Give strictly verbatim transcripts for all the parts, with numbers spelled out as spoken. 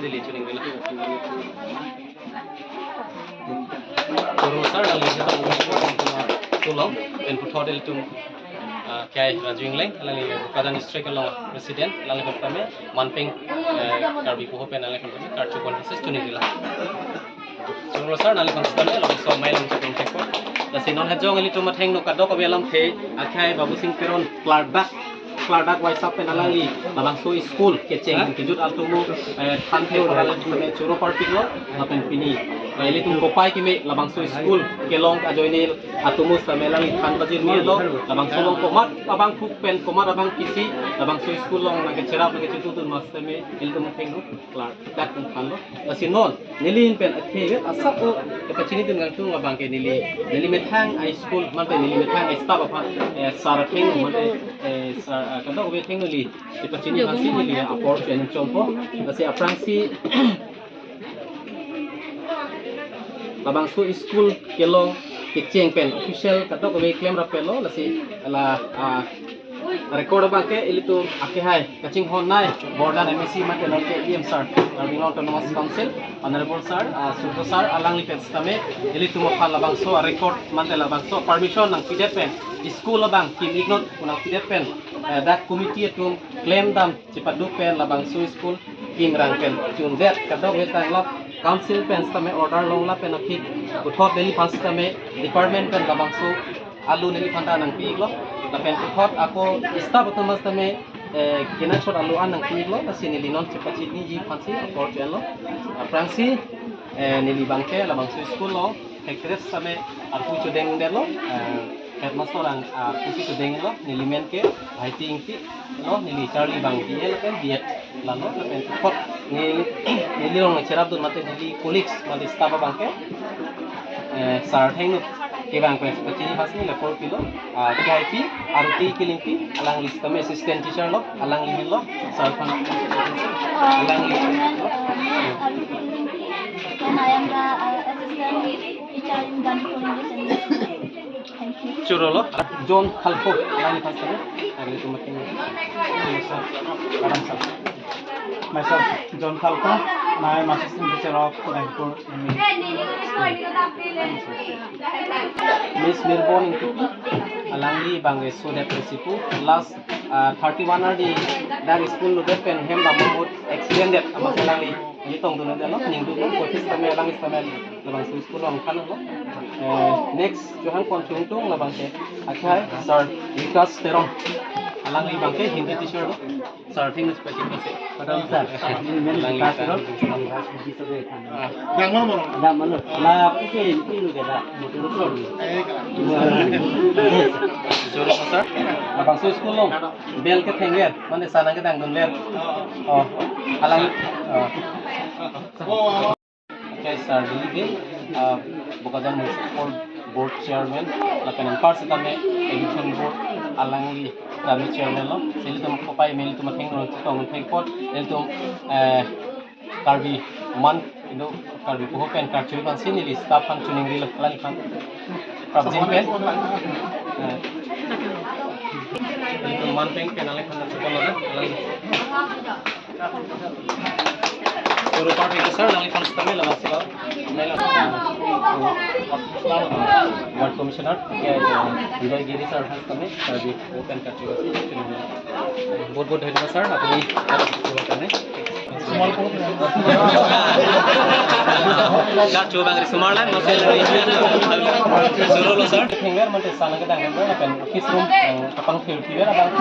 Neli choningri lo. Choro sir, alangli sir, tulong, pen puthot ilitum, ah, K I Raju Engleng, alangli Bokajan district along resident, alangliphan tame, manpeng, eh, Karbi Poho pen alangliphan tame, karchubon hasis choningri lo. Choro sir, alangliphan tame, labangso amei along chepon thekpo. Lasi non hajong ilitum athengno kadokave alamthe, akhai Babu Sing Teron, klardak, klardak waisap pen alangli, labangso school kecheng kejut atomo, eh, than thekpo, alangli tame choro parpiklo, lapen pini, eh, ilitum kopai keme, labangso school kelong ajoine atomo tame alangli than pajirmilo, labangso along komat abangphu pen komat abangpisi, labangso school along nangkecherap nangkechetudun ma tame ilitum athengno klardak pen thanlo. Lasi non neli ahin pen akhei vet asap o kepachinidun kangtung abangke neli, neli methang a-school mate neli methang a-staff aphan, eh, sir atheng mate, eh, sir, ah, kadokave atheng neli kepachini aphansi neli apor pen chongpo. Lasi aphrangsi labangso school kelong kecheng pen official kadokave klem rapetlo, lasi la, ah, record abangke ilitum akhai kachinghon nei Borjan M A C mate nonke E M sir, Karbi Anglong Autonomous Council, Honorable sir, ah, Surjya sir, alangli pen tame ilitum aphan labangso record mate labangso permission nangpidet pen, school abang kim-iknon pu nangpidet pen, eh, dak committee atum klemdam chepaduk pen labangso school kingrang pen chundet kadokave tanglo, council pen tame order longla pen aphi puthot neliphan tame department pen labangso alu neliphan ta nangpi-iklo. Lapen puthot ako staff atum tame, eh, kenangchot alu an nangpi-iklo, lasi neli non chepachiniji aphansi apor pen lo. Aphrangsi, eh, neli abangke labangso school along hektres tame arpu chodengdetlo, eh, headmaster ang arpusi chodenglo, neli men ke Bhaiti Ingti lo, neli charli abang B A lapen B Ed lalo, lapen puthot ne, neli along cherapdun mate neli colleagues mate staff abangke, eh, sir athengno kevang pen pachini aphansi neli apor pilo, ah, K I P, Aruti Kilingpi, alangli tame assistant teacher lo, alangli henlo, sir aphan, alangli henlo. And I am the, uh, assistant teacher in Gandhi English and Maths. Thank you. Choro lo, John Khalkho, alangli aphan tame, alangli atum atheng. Hello, sir. Madam, sir. Myself, John Khalkho. I am assistant teacher of Rangpur M E. Miss Mirbon Ingtipi, alangli abangke sodet resipu, last, ah, thirty-one arni dak school lodet pen hem bam ahut accident det, amat alangli nitongdundetlo, ningdunlo, office tame alang tame labangso school along thanlo. Eh, next, chohang pon chungtung labangke akhai sir Vikas Teron, alangli abangke Hindi teacher lo. Sir, thing is packing kasi. Madam, sir. Alangli Vikas Teron. Ah. Dang mano, mano? Dang mano? La, puke, ini lo gada. Betul, betul. Eh, ka. Choro sir. Labangso school along bell kethengver, mane sana kedangdunver. Oh, alangli, oh. Oh. Okay, sir, Dilip Bey, uh, Bokajan Municipal Board Chairman, lapen anpar setame Education Board alangli tame chairman lo, si ilitum kopai me ilitum athengno chetong thengpot, ilitum, eh, Karbi man, indo Karbi Poho pen karchubon aphansi neli staff aphan choningrilo, alangliphan prapjin pen. Eh, ilitum manpeng pen alangliphan chepon lo, alangli. Choro parpik sir, alangliphan tame labangso. Ward Commissioner, ya, ya, Bijoy Giri sir aphan tame, sir di open karchubon aphansi. বহুত বহুত ধন্যবাদ ছাৰ, আপুনি ইয়াত আহিবৰ কাৰণে। Karchubon abang sumar lang, masih dari Surolo sir. Thengver mate sana kedangdunver, lapen office room, eh, kapangthir thiver abang,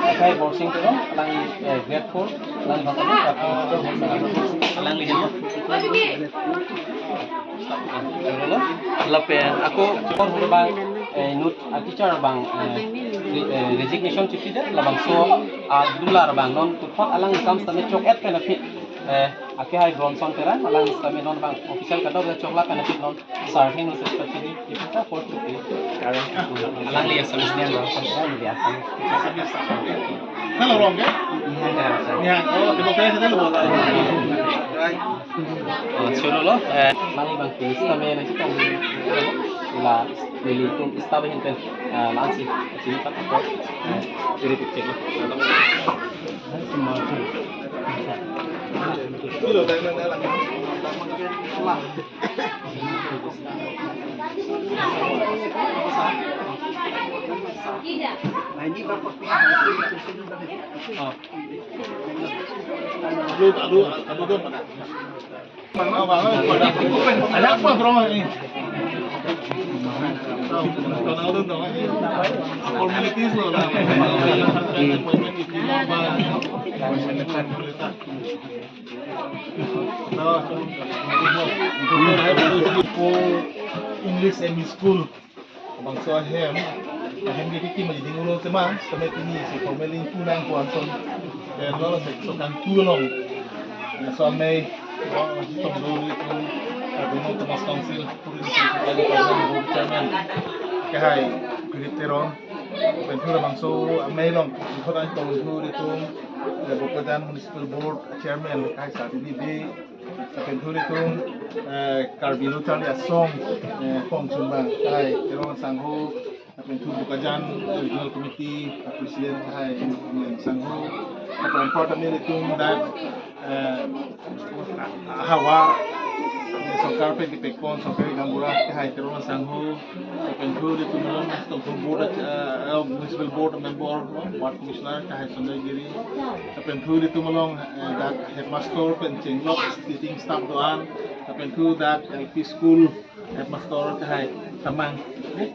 akhai Borsing Teron, alang, eh, grade four, alang bangsa, alangli henlo. Choro lo, lapen ako chepon holo abang, eh, inut a-teacher abang, eh, re-, eh, resignation chipidet, labangso, ah, dular abang non puthot alang kam tame chok-et pen aphi, eh, akhai Bronson Terang, alang tame non abang official kadokave chokla pen aphi non sir athengno chepachini, ipita por chupi. Alangli Assamese nian lo. Alangli Assamese. Hello, wrong, ya? Nian, sir. Nian, oh, democracy, hello. Right. Oh, choro lo, eh, alangli abang ke tame nangchetong la Nelitum staff ahin pen, ah, la-ansi, sini pat ako, ah, iri picture lo. Ah. Anak apa, bro, ini? Formalities lo, lah. English M E School. Bangso ahem, ahem ke kiki maji ding ulo tema, kami pini si formally ingpu nangpo ason, eh, lo si so kan tulong. Eh, so amei, oh, si tong do ri tu, eh, Autonomous Council, Tourism Secretary, Chairman, Chairman, kehai, Philip Teron, pen thu labangso amei along, ikot an tong do ri tu, eh, Bokajan Municipal Board Chairman, kehai Sadi Didi, lapen thu ilitum, eh, Karbi Lo Charli Asong, eh, kongchunbang, kehai Teron Sangho, lapen thu Bokajan Regional Committee, eh, President, kehai, eh, Sangho, lapen anparta ilitum dak, eh, havar, eh, sorkar pen kepekpon, sorkari gaonbura, kehai Teron Sangho, lapen thu ilitum along, Tongthung Board, eh, eh, Municipal Board Member, no, Ward Commissioner, kehai Sanjay Giri, lapen thu ilitum along, eh, dak headmaster pen chenglok teaching staff do-an, lapen thu dak L P school headmaster kehai Tamang, eh,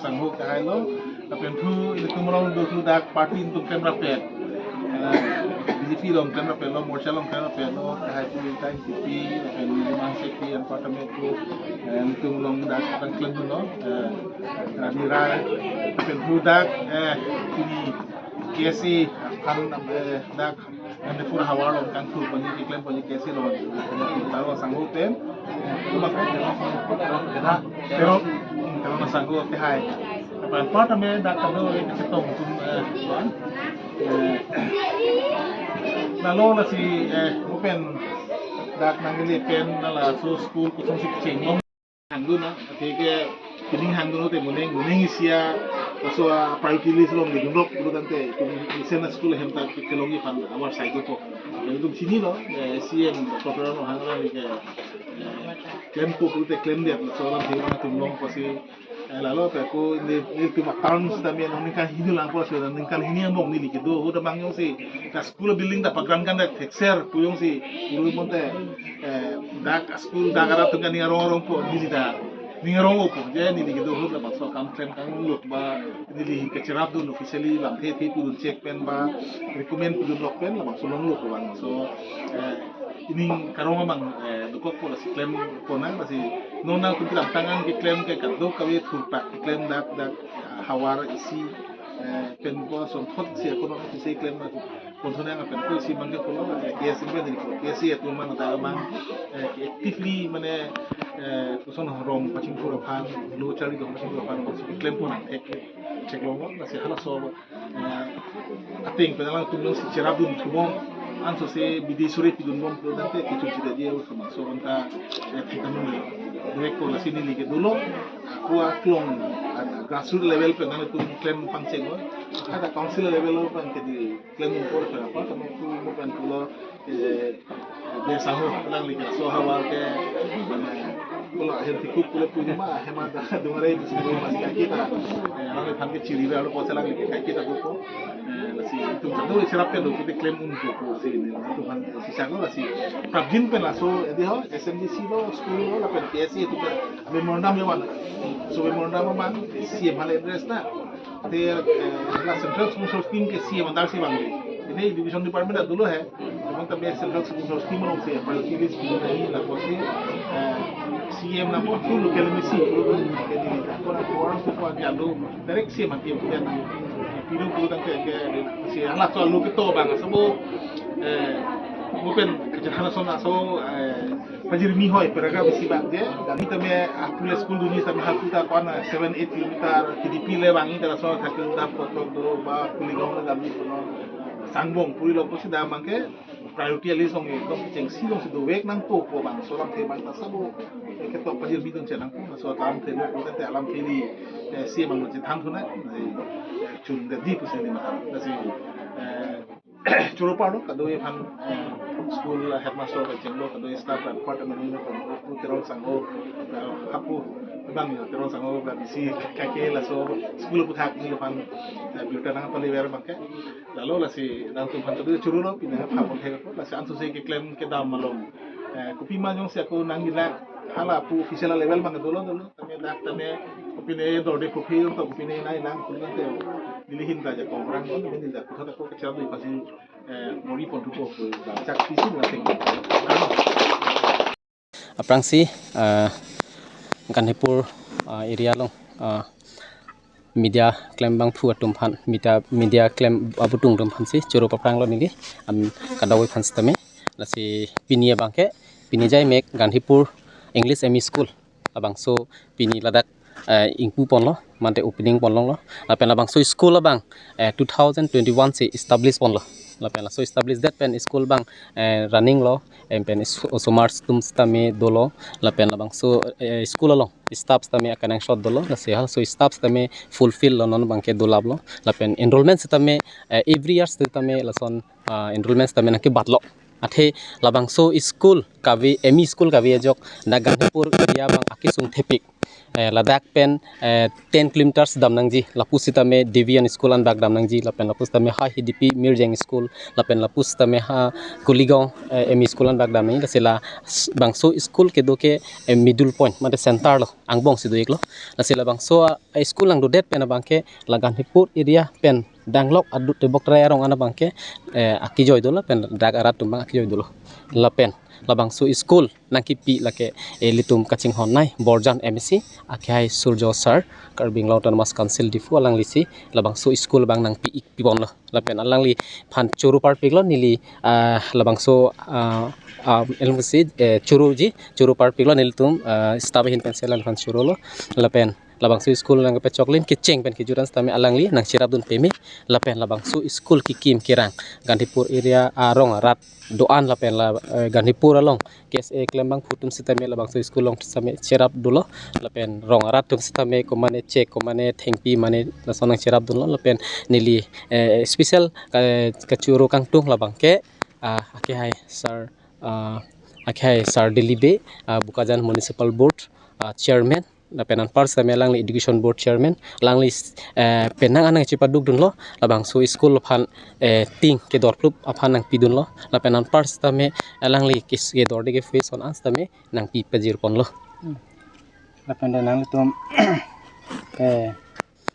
Sangho kehai lo, lapen thu ilitum along do thu dak party atum klemrappet, eh, B J P along klemrappet lo, Morcha along klemrappet lo, kehai pu Ingti P, lapen Mang Sepi, anparta atum, eh, ilitum along dak kangklem lo, eh, Rani Rai, lapen thu dak, eh, pini K S A aphan, eh, dak Manipur havar along kangthur ponji, keklem ponji K S A along, Teron Sangho pen, Teron, Teron Sangho kehai. Lapen anparta atum dak kado ri ketong atum, eh, kuan. Eh, lalo lasi, eh, mo pen dak nangkele pen, la laso school kosonsi kecheng long hangdun na, athe ke pining hangdun te moning, moning isi a, laso a priority list along ledun lok, pulotangte itum isi a school ahem ta kelongji aphan awar sai dopo. Itum chinilo, eh, C M Doctor Ronghang alangli ke, eh, klempo pulote klemdet, laso alam thek abang atum longpo si, eh, lalo te ko neli, nelitum a-term sitame ningkan hini lang pusi, ningkan hini angbong neli kedo ahut abang jongsi, dak school building ta pagrang kan dak thekser pu jongsi, pulotangte, eh, dak school dak arat atum kan ning arong arongpo, neli ta ning arong opo, je neli kedo ahut labangso akam klem kanglut ba, neli kacherapdun officially lamthe the pudun check pen ba, recommend pudun lok pen labangso longlo ko bang. So, eh, ining karong abang, eh, dokokpo lasi klempo nang, lasi non nangtum kedamtang an keklem ke kadokave thurpak keklem dak dak, ah, havar isi, eh, pen ko sonthot si akono isi klem na konsonang apen ko isi bangke pulo, eh, K S A pen ko, K S A atum abang ta abang, eh, actively mane, eh, koson rong pachingthur aphan, lo charli rong pachingthur aphan, koson klempo nang, eh, theklonglo, lasi halaso, eh, ateng pen alangtum jongsi cherapdun thubom, ansose bidi suri pidunbom pulotangte kechun chida dia usama so anta, eh, thekdamlo. Direkpo lasi neli ke dolo, ako aklong, ah, grassroots level pen alangtum klem pangchenglo. Kada council level along pen ke di klem impor pen apa, kami tu mo pen pulo, eh, Bey Sangho alangli ke laso havar ke, mane, pulo ahem thikuk pulo pu ma, ahem ada dungarai di sini masih kaike ta, eh, alangliphan ke chiri ba lo pusi alangli ke kaike ta dopo, eh, lasi itum satu cherap ke do, kita klem un dopo si neli itum aphan si chaklo lasi prapjin pen laso, eh, di ho, S M D C lo, school lo, lapen K S A atum ke memorandum ya man, so memorandum man, C M hale address na, te, eh, la central sponsor scheme ke C M under si bang. Ini education department ta dolo hai. Namun tapi central sponsor scheme along si, priority list dolo hai, lapusi, eh, C M lapu full local M A C, full local M A C, lapu orang tua jalu, direct C M anti yang punya. Pilu pulotangte ke, si halaso alo keto bang, asabo, eh, mo pen kejahatan ason aso, eh, pajirmi hoi, paragraph isi bang je, dan ini tame, ah, pule school dunji tame hal kita kuan, ah, seven, eight kilometer, K D P le bang, ini laso thakil dam kotor do, ba, kuligong le dam ni kono. Sangbong puri lo pusi dak abangke priority list along ekdom chengsi alongsi dovek nangpo pu bangso alamthe abang ta sabo, eh, ketok pajirmi dun chenangpo, laso alamthe lo pu tangte alamthe li, eh, si abang lo chethanthu nang, eh, eh, chun de di pusi neli matha. Lasi, eh, choro apar lo kadokave aphan, eh, school headmaster kachinglo, kadokave staff department lo, Teron sangho, eh, hapu abang lo, Teron sangho, bisi kake laso school aphuthak neliphan, eh, birta nangpalever abangke. Lalo lasi nangtumphan kedo choro lo, pine aphan pon thek lo, lasi ansose keklem kedam along, eh, kopima jongsi ako nangkilak hala pu official level abang dolo dolo, tame dak tame kopine dorde kophi to kopine nai lang kulang te neli ahin ta ajakong orang ko neli dak kutha ko kecil di pasi, eh, mori pon thupo ko dak chak pisi nang ting. Aphrangsi, ah, Gandhipur, ah, area along, ah, media klembangphu atum aphan, media, media klem abutung atum aphansi choro paphranglo neli, am, kadokave aphan sitame. Lasi pini abangke, pini jaimek Gandhipur English M E School abangso pini ladak, eh, ingpu ponlo, mate opening ponlonglo. Lapen labangso school abang, eh, two thousand twenty-one si establish ponlo. Lapen laso establish det pen school abang, eh, running lo, em pen is-, osomar atum sitame dolo. Lapen labangso, eh, school along staff sitame akenangsot dolo. Lasi halaso staff sitame fulfill lo, non abangke dolaplo. Lapen enrollment sitame, eh, every year sitame lason, ah, enrollment sitame nangkebatlo. Athe labangso school kave, M E school kave ajok dak Gandhipur area abang akesung thepik, eh, ladak pen, eh, ten kilometers dam nangji, lapu sitame Devian School anbak dam nangji, lapen lapu sitame ha Hidipi Mirjeng School, lapen lapu sitame ha Kuligong, eh, M E School anbak dam nangji, lasi la s-, bangso school kedo ke, eh, middle point, mate center lo, angbong si do-iklo. Lasi labangso, ah, school nangdodet pen abangke la Gandhipur area pen danglok adut tebok trai arong an abangke, eh, akejoi dolo pen dak arat atum abang akejoi dolo. Lapen labangso school nangkipi lake, eh, ilitum kachinghon nei Borjan M A C, akhai Surjo Sir, Karbi Anglong Autonomous Council Diphu, alanglisi labangso school abang nangpi-ik piponlo. Lapen alangliphan choro parpiklo neli, ah, labangso, ah, ah, elmusi, eh, choroji, choro parpiklo nelitum, ah, staff ahin pensi alangliphan chorolo. Lapen labangso school nangkepachoklim kecheng pen kejut an sitame alangli nangcherapdun peme. Lapen labangso school kekim kerang Gandhipur area arong arat do-an lapen la, eh, Gandhipur along K S A klembangphu atum sitame labangso school along sitame cherap dolo. Lapen rong arat atum sitame komane chek, komane thengpi mane lason nangcherapdunlo. Lapen neli, eh, special ka-, kachoro kangtung labangke, ah, akhai Sir, ah, akhai Sir Dilip Bey, ah, Bokajan Municipal Board, ah, Chairman, lapen anpar sitame alangli Education Board Chairman, alangli, eh, penang an nangchepadukdunlo, labangso school aphan, eh, tin kedorplup aphan nangpidunlo, lapen anpar sitame alangli kis-, kedorde kephu ason an sitame nangpi pajirponlo. Hmm. Lapen de nanglitum, eh,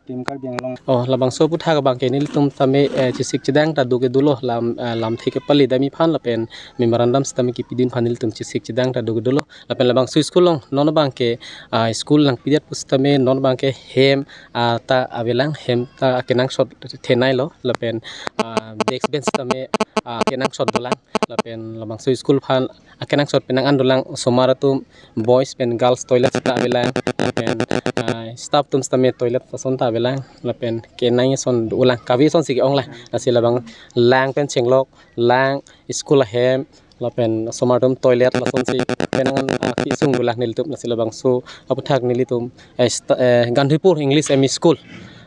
Team Karbi Anglong. Oh, labangso aphuthak abangke nelitum tame, eh, chesik chedang ta do kedo lo, lam, eh, lamthe kepali dami aphan lapen memorandum sitame kipidun aphan nelitum chesik chedang ta do kedo lo. Lapen labangso school along non abangke, ah, school nangpidet pusitame non abangke hem, ah, ta avelang, hem ta akenangsot thenailo. Lapen, ah, desk bench sitame, ah, akenangsot dolang. Lapen labangso school aphan akenangsot penang an dolang, osomar atum boys pen girls toilet sita avelang. Lapen, ah, staff atum sitame toilet ason ta avelang. Lapen kenai ason dolang, kave asonsi ke-onglang. Lasi labang lang pen chenglok, lang, school ahem, lapen osomar atum toilet lasonsi penang an, ah, kesung dolang nelitum. Lasi labangso aphuthak nelitum, eh, sta-, eh, Gandhipur English M E School,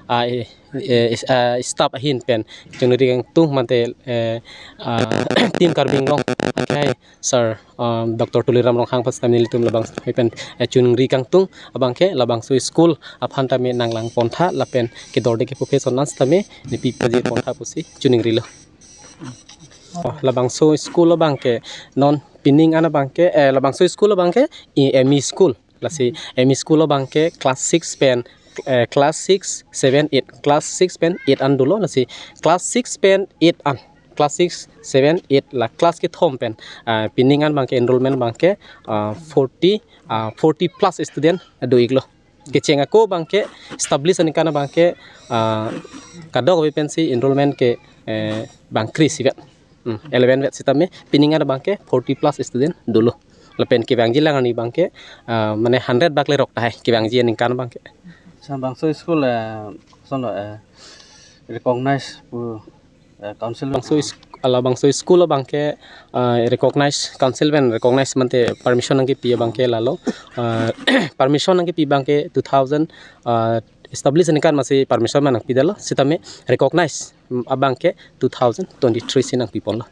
ah, eh, eh, is-, ah, staff ahin pen choningri kangtung mate, eh, ah, Team Karbi Anglong akhai Sir, um, Doctor Tuliram Ronghang aphan sitame nelitum labangso pen, eh, choningri kangtung abangke labangso school aphan tame nanglang pontha lapen kedorde kephu ason an sitame nepi pajirpontha pusi choningrilo. Oh, labangso school abangke non pining an abangke, eh, labangso school abangke i M E school. Lasi M E school abangke class six pen, eh, class six, seven, eight, class six pen eight an dolo. Lasi class six pen eight an, class six, seven, eight la class kethom pen, ah, pining an abangke enrollment abangke, ah, forty, ah, forty plus student do-iklo. Kecheng ako abangke establish aningkan abangke, ah, kadokave pensi enrollment ke, eh, bang kre-isi vet. Hmm, eleven vet sitame pining an abangke forty plus student dolo. Lapen kevangji lang arni abangke, ah, mane hundred bak lerok tahai kevangji aningkan abangke. Sa bangso school, eh, koson lo, eh, recognize pu Eh, council bangso is-, ala bangso school abangke, ah, recognize, council pen recognize mate permission nangkepi abangke lalo. Ah, permission nangkepi abangke two thousand, ah, establish ningkan masi permission ma nangpidetlo, sitame recognize, mm, abangke two thousand twenty-three si nangpiponlo.